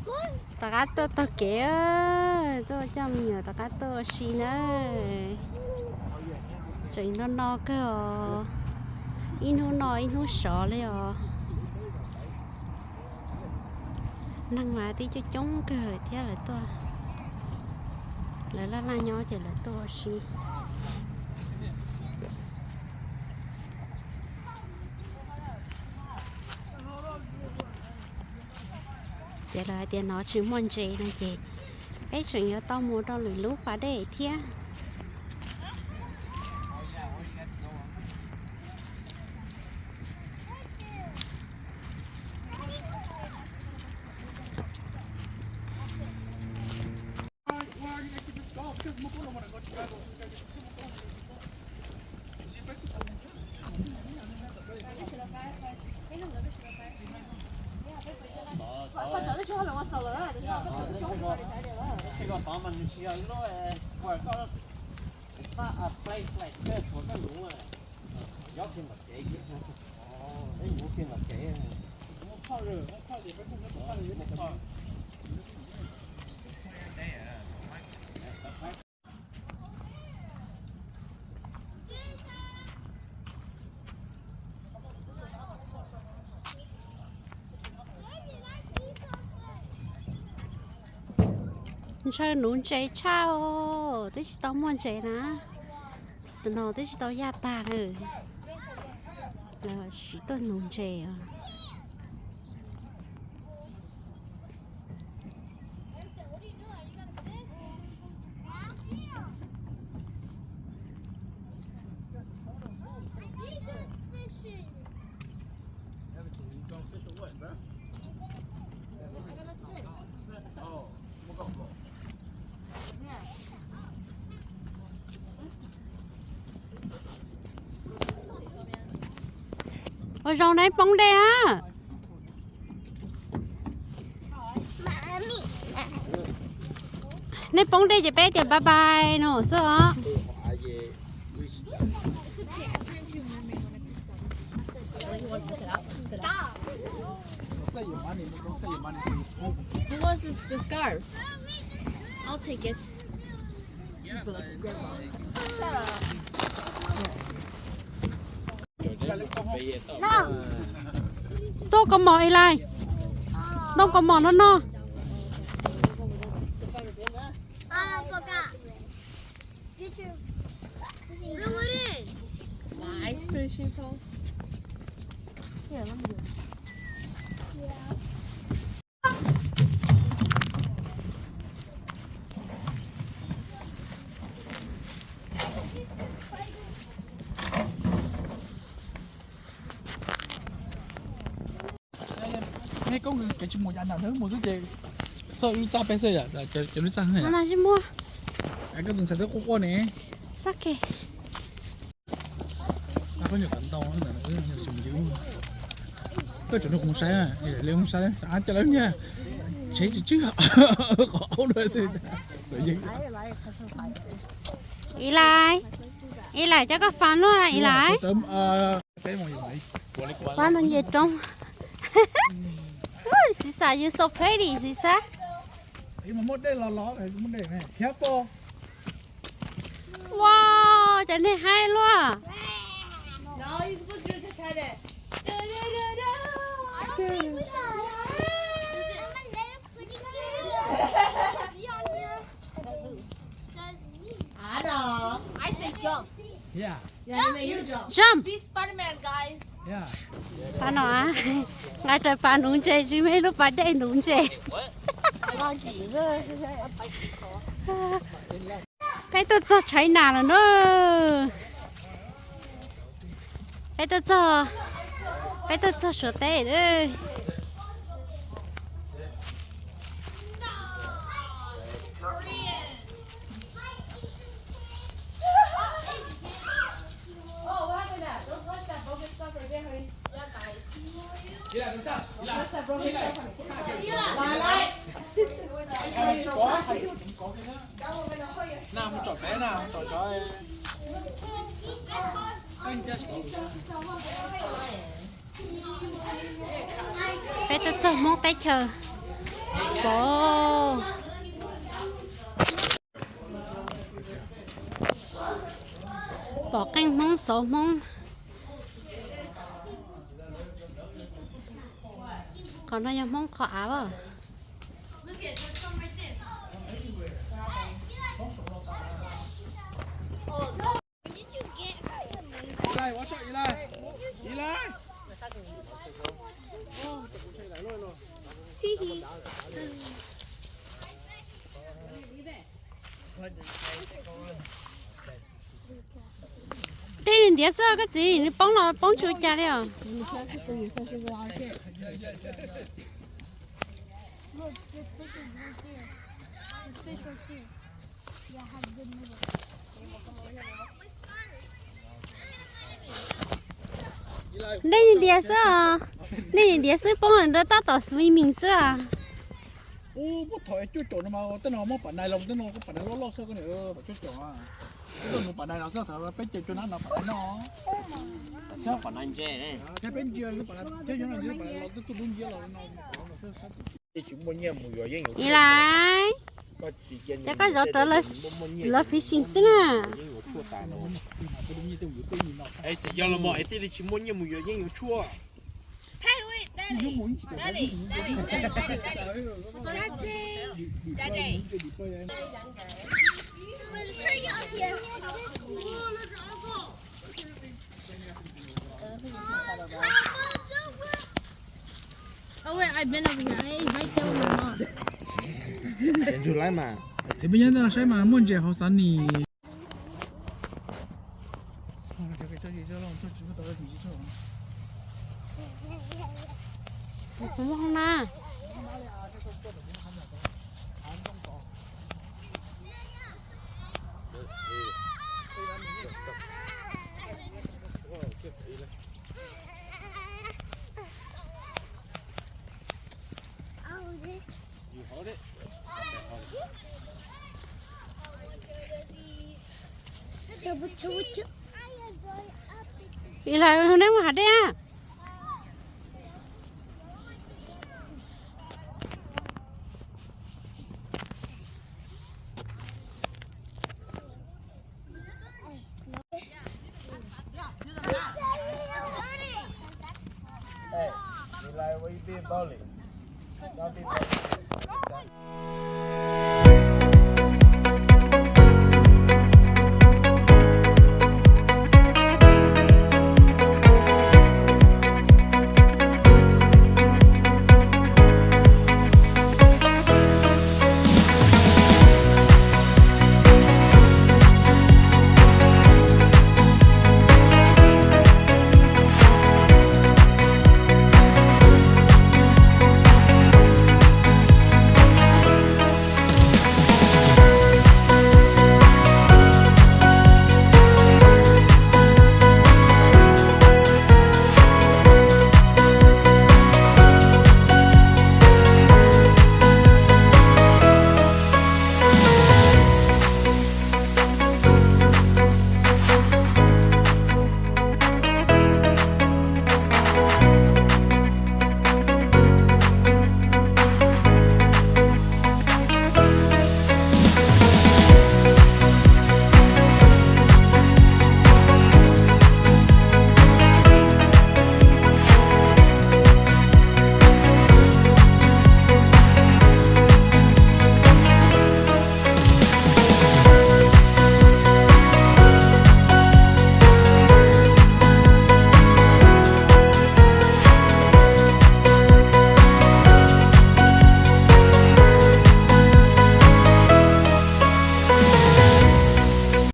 Rov qab tuaj taug kev, tuaj coj me nyuam rov qab tuaj ua si na. Tseem no no kawg os, ib hnub no ib hnub sov li os. Neeg mas twb coob coob kawg lawm thiab lawv tuaj, lawv laj laj nyob ces lawv tuaj ua si. Ces lawv hais tias no tsis muaj ntses no ces peb tseem yuav tau mus rau lwm lub pas dej thiab. Ntshaw nuv ntses tshaj os, twb tsis tau muaj ntses na. Snow twb tsis tau yaj tag li, lawv siv tuaj nuv ntses os. Ua zoo nej poob dej na. Nej poob dej ces peb tias bye bye no xwb os. Who wants this, the scarf? I'll take it. Tuaj kaus mom Eli, tuaj kaus mom no no. Nej koob nws kev tsis mus yav nram ntawd mus xwb ces xauj lub txaj peb xwb yom, cov lub txaj no tsis muaj. Koj tus ntxhais twb quaj quaj ne. Xab ke. Koj tseem nrog kuv mus saib, li mus saib cov niag tsheb tsis tswb qhov aub xwb. Eli, Eli cov koj fab luaj Eli. Pab no nce roob. Sisa, you so pretty, Sisa. Wow, cov niag haib luaj. I say jump. Yeah. Yeah, you make you jump. Jump. Be Spider-Man, guys. Yeah. Pab no, nqa raws pas nuv ntses, tsis muaj ib lub pas dej nuv ntses. Peb tuaj txog China lawm na. Peb tuaj txog, peb tuaj txog Suav teb lawm. Peb tuaj txog Hmoob teb chaws, Pom, pom qeej Hmoob xauv Hmoob. Qhov no yog Hmoob qhov av as. Dej ntiav xwb koj txiv, nws poob los poob tsis ua cas li os. Dej ntiav xwb os, dej ntiav xwb poob ntawd tab tom swimming xwb os. Ub, puag thaum cuaj caum no mas tej no muab pam nais los, tej no kuj pam nais loj loj xwb, koj niam, pam cuaj caum. Koj mus pam nais los xwb, thaum peb caug cuaj nab no pam nais no. Pam nais ntse, thiab peb ntsia xwb, pam nais thiab, yog no ntsia pam nais los twb tuaj dub nciab los no. Ib lais, ces koj zov rawv lawv fishing xwb na. Tsis yog los mas es tij li tsis muaj nyiaj mus yuav yeeb yuav tshuaj. Ntug laib mas. Tus peb nyob no saib mas muaj ntses hauv xav nis. Muaj na. Ib lais neb mus hav dej a.